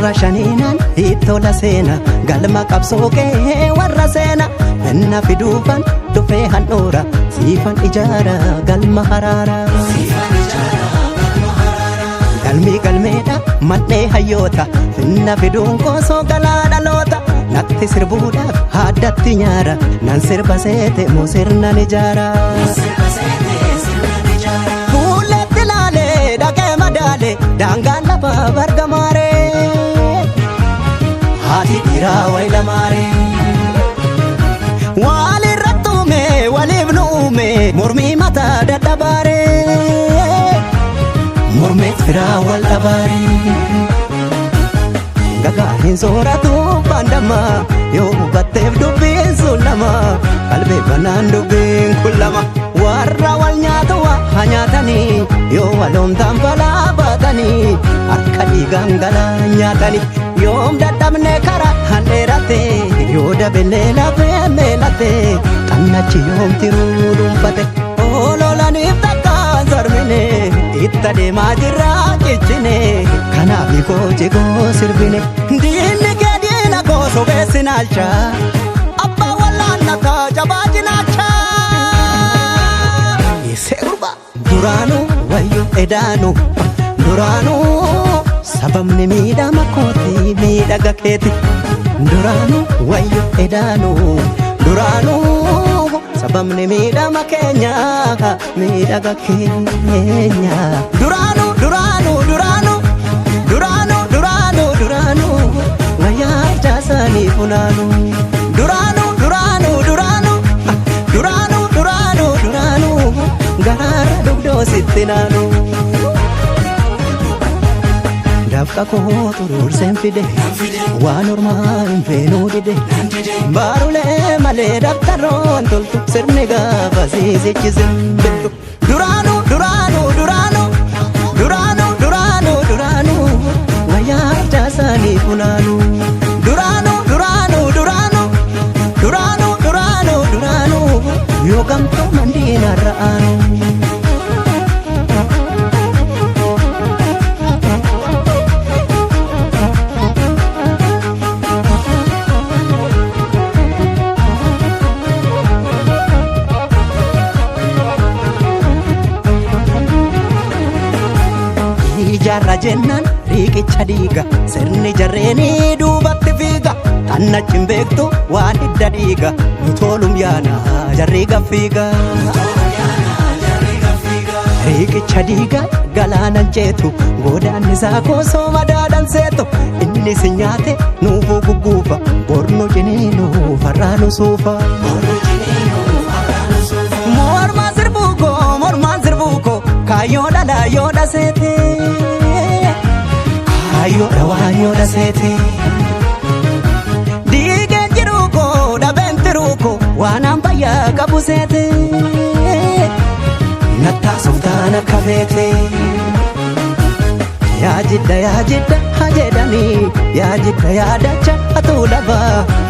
Warra shaniinaan ittola seena galma qabsoo kee warra seena finna fiduufan dhufee handhuura siifan ijaara galma haraara. Galmii galmeedha madhee hayyoota finna fiduun koosoo galaa dhaloota natti sirbuudhaaf haddatti nyaara nan sirba seete moo sirnan ijaara. Fuulletti ilaalee dhaqee madaale daangaan lafa bargamaaree haati dhiiraa wayi lamaaree. Walirratti uume waliif nu uume mormii mataa dadhabaaree mormeet firaa wal dhabaaree. Gagaa hin sooratu baandama yoo hubatteef dubbiin sun lama qalbeeffannaan dubbiin kun lama warra wal nyaatu waa nyaatanii yoo waloomtaan balaa baatanii harka dhiigaan galaa nyaatanii yoom dadhabne karaa handheerate yoo dabelee lafee meelate xannachi yoom tiruu dhuunfate ololaniif takkaan sarmine itti adeemaa jirraa cichine kanaaf koo koo sirbine diinni kee diina koo sobeessi naalcha abbaa wallaannataa jabaa cinaacha. Isee gurbaa duraanuu wayyo edaanu duraanuu sababni miidhama kooti miidhaga keeti duraanuu wayyo edaanu duraanuu sababni miidhama keenya miidhaga keenya duraanuu duraanuu duraanuu duraanuu duraanuu duraanuu wayyaa jaasanii funaanuu duraanuu duraanuu duraanuu duraanuu duraanuu duraanuu garaara dugdoo sitti naanuu. Dafqa koo xuruurseen fide waan ormaa hin feenuu dide baarulee malee daftaroon toltu sirni gaafa siisichise bittu duraanuu duraanuu duraanuu duraanuu duraanuu duraanuu wayyaa jaasanii funaanuu duraanuu duraanuu duraanuu duraanuu duraanuu duraanuu yoo gamtoo mandiina ra'aanuu. Ijaarra jennaan riiqicha dhiiga sirni jarreenii duubatti fiiga xannachi hin beektu waan hidda dhiiga nu tolum yaana jarri gaffiiga. Riiqicha dhiiga galaanan ceetu godaanni isaa koosoo madaadhan seetu inni si nyaate nuufuu gugguufa borno ciniinu farraa nu suufa. Mormaa sirbuu koo mormaan sirbuu koo kaayyoo dhala yoo dhaseete kaayyoo dhawaa yoo dhaseete diigeen jiruu koo dhabeen tiruu koo waan an fayyaa qabu seete nattaa softaan akka feete. Yaa jidda yaa jidda haa jedhanii yaa jidda yaa dacha atuu lafa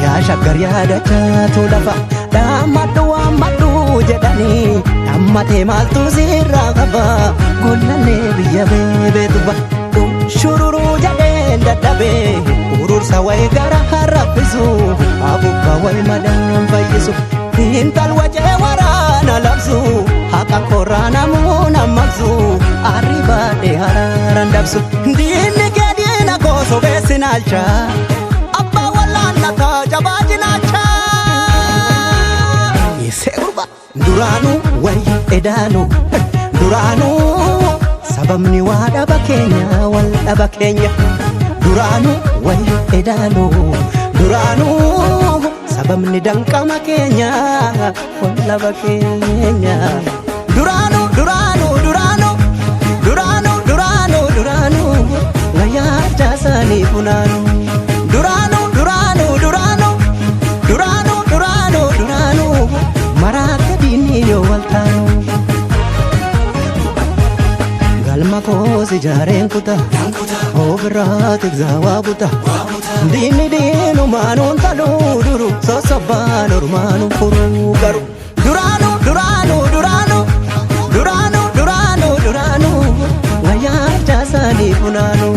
yaa shaggar yaa dacha atuu lafa dhaammadhu waammadhu jedhanii dhaammatee maaltu sirraa qaba gollallee biyya beebeetuba shururuu jedheen dadhabee urursa wayi gara harraffisu abubbaa wayi madaan fayyisu intal wacee waraana labsu haqa korraa namuu nammaqsu arri baadhee haraaran dabsu diinni kee diina koo sobeessi naalcha abbaa wallaannataa jabaa cinaacha. Isee gurbaa duraanuu wayyo edaanuu duraanuu sababni waa dhaba keenya wal dhaba keenya duraanuu wayyo edaanuu duraanuu sababni danqama keenya wal dhaba keenya duraanuu duraanuu duraanuu duraanuu duraanuu duraanuu wayyaa jaasanii funaanuu duraanuu duraanuu duraanuu duraanuu duraanuu duraanuu maraatti diinni yoo wal taanu. Galma koos ijaareen kuta ofirraa tiksaa waa kuta diinni diinumaan taluu duru sossobbaan ormaan furuu garu duraanuu duraanuu duraanuu duraanuu duraanuu duraanuu wayyaa jaasanii funaanuu.